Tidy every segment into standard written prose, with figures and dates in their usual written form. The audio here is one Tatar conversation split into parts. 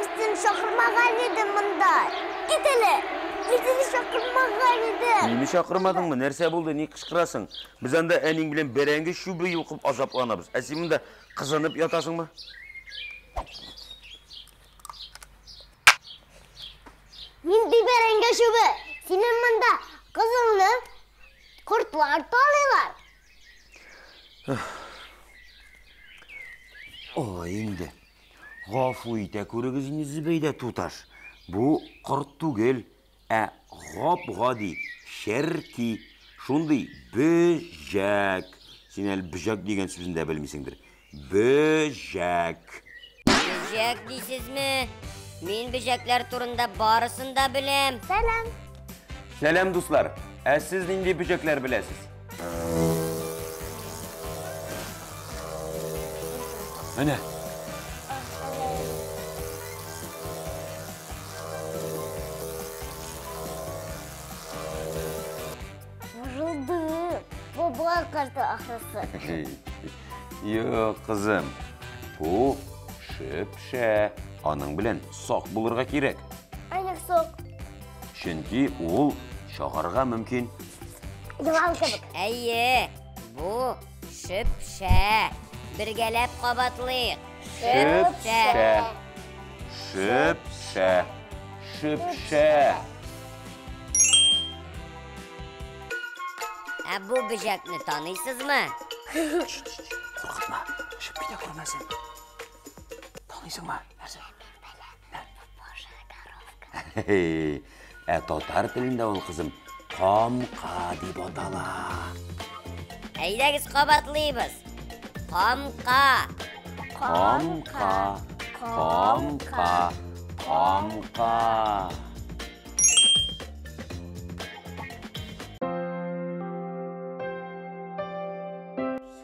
Мин сине чакырмаган идем монда. Кит әле. Мин сине чакырмаган идем. Мине чакырмадыңмы? Нәрсә булды? Ни кычкырасың? Без анда әниң белән бәрәңге чүбе йолкып азапланабыз. Ә син монда кызынып ятасыңмы? Нинди бәрәңге чүбе? Синең монда кызыңны кортлар талыйлар. Алай инде. Гафу итә күрегез инде, Зөбәйдә туташ. Бу корт түгел, ә гап-гади черки. Шундый бөҗәк. Син әле бөҗәк дигән сүзен дә белмисеңдер. Бөҗәк. Бөҗәк дисезме? Мин бөҗәкләр турында барысын да беләм. Сәлам. Сәлам, дуслар. Ә сез нинди бөҗәкләр беләсез? Әнә. Вырылды. Бабай корты ахрысы. Юк, кызым. Бу шөпшә. Аның белән сак булырга кирәк. Әнә сак. Чөнки ул чагарга мөмкин. Елан кебек. Әйе, бу шөпшә. Бергәләп кабатлыйк. Шөпшә. Шөпшә. Шөпшә. Ә бу бөҗәкне таныйсызмы? Куркытма, очып китә күрмәсен. Таныйсыңмы? Нәрсә? Ә татар телендә ул, кызым, камка дип атала. Әйдәгез кабатлыйбыз. Камка. Камка. Камка. Камка.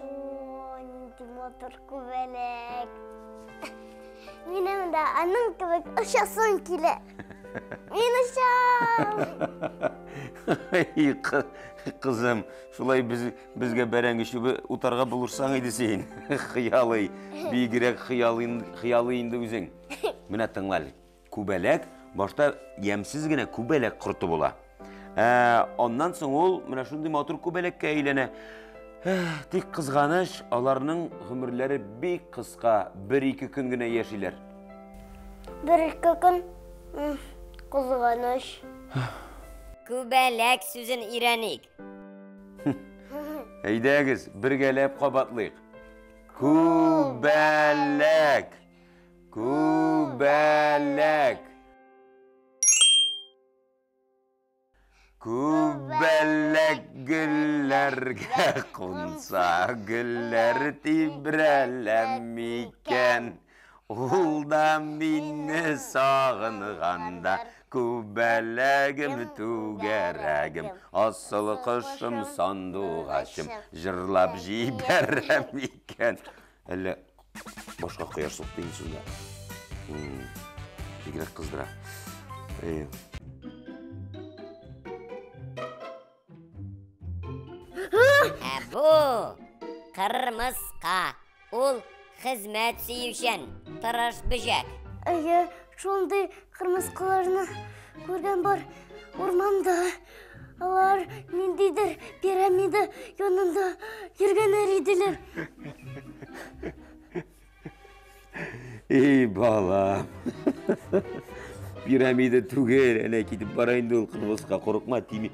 Ой, нинди матур күбәләк. Минем дә аның кебек очасым килә. Мин очам. Кызым, шулай безгә бәрәңге чүбе утарга булышсаң иде син. Хыялый, бигрәк хыялый инде үзең. Менә тыңла әле. Күбәләк башта ямьсез генә күбәләк корты була. Аннан соң ул менә шундый матур күбәләккә әйләнә. Тик кызганыч, аларның гомерләре бик кыска, бер-ике көн генә яшиләр. Бер-ике көн? Кызганыч. Күбәләк сүзен өйрәник. Әйдәгез, бергәләп кабатлыйк. Күбәләк. Күбәләк. Күбәләк гөлләргә кунса, гөлләр тибрәлә микән? Ул да мине сагынганда, күбәләгем түгәрәгем, асыл кошым сандугачым, җырлап җибәрә микән? Әллә башка кояш сукты инде шунда. Бигрәк кыздыра. Ә бу кырмыска. Ул хезмәт сөючән, тырыш бөҗәк. Әйе, шундый кырмыскаларны күргән бар урманда. Алар ниндидер пирамида янында йөргәннәр иделәр. Эй, балам. Пирамида түгел, әнә китеп бара инде ул кырмыска. Курыкма, тими.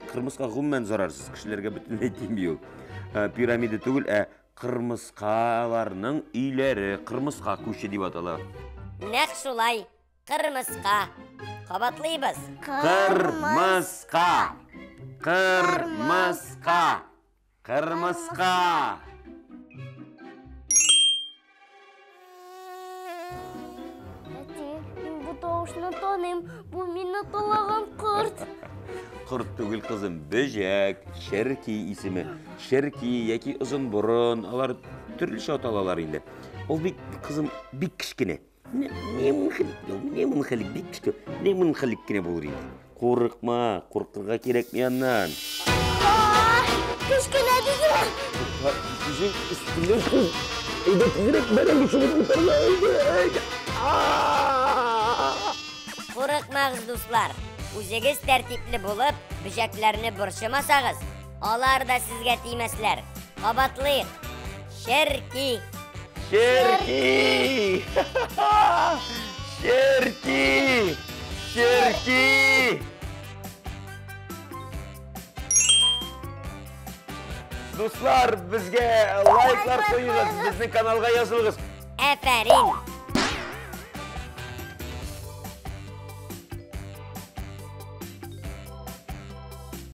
Кырмыска гомумән зарарсыз, кешеләргә бөтенләй тими ул. Пирамида түгел, ә кырмыскаларның өйләре, кырмыска күче дип атала. Нәкъ шулай, кырмыска. Кабатлыйбыз. Кырмыска. Кырмыска. Кырмыска. Әти, мин бу тавышны таныйм. Бу мине талаган корт. Корт түгел, кызым, бөҗәк, черки исеме. Черки яки озын борын, алар төрлечә аталалар инде. Ул бит, кызым, бик кечкенә. Не мынхалик, бик кечкенә. Не мынхалик кенә булыр инде. Курыкма, куркырга кирәкми аннан. Кечкенә дисең. Үзең өстеннән кыз. Әйдә, тизрәк бәрәңге чүбен утарга, әйдә, әйдә. Курыкмагыз, дуслар. Үзегез тәртипле булып, бөҗәкләрне борчымасагыз, алар да сезгә тимәсләр. Кабатлыйк. Черки. Черки! Черки! Черки! Дуслар, безгә лайклар куегыз, безнең каналга язылыгыз. Әфәрин!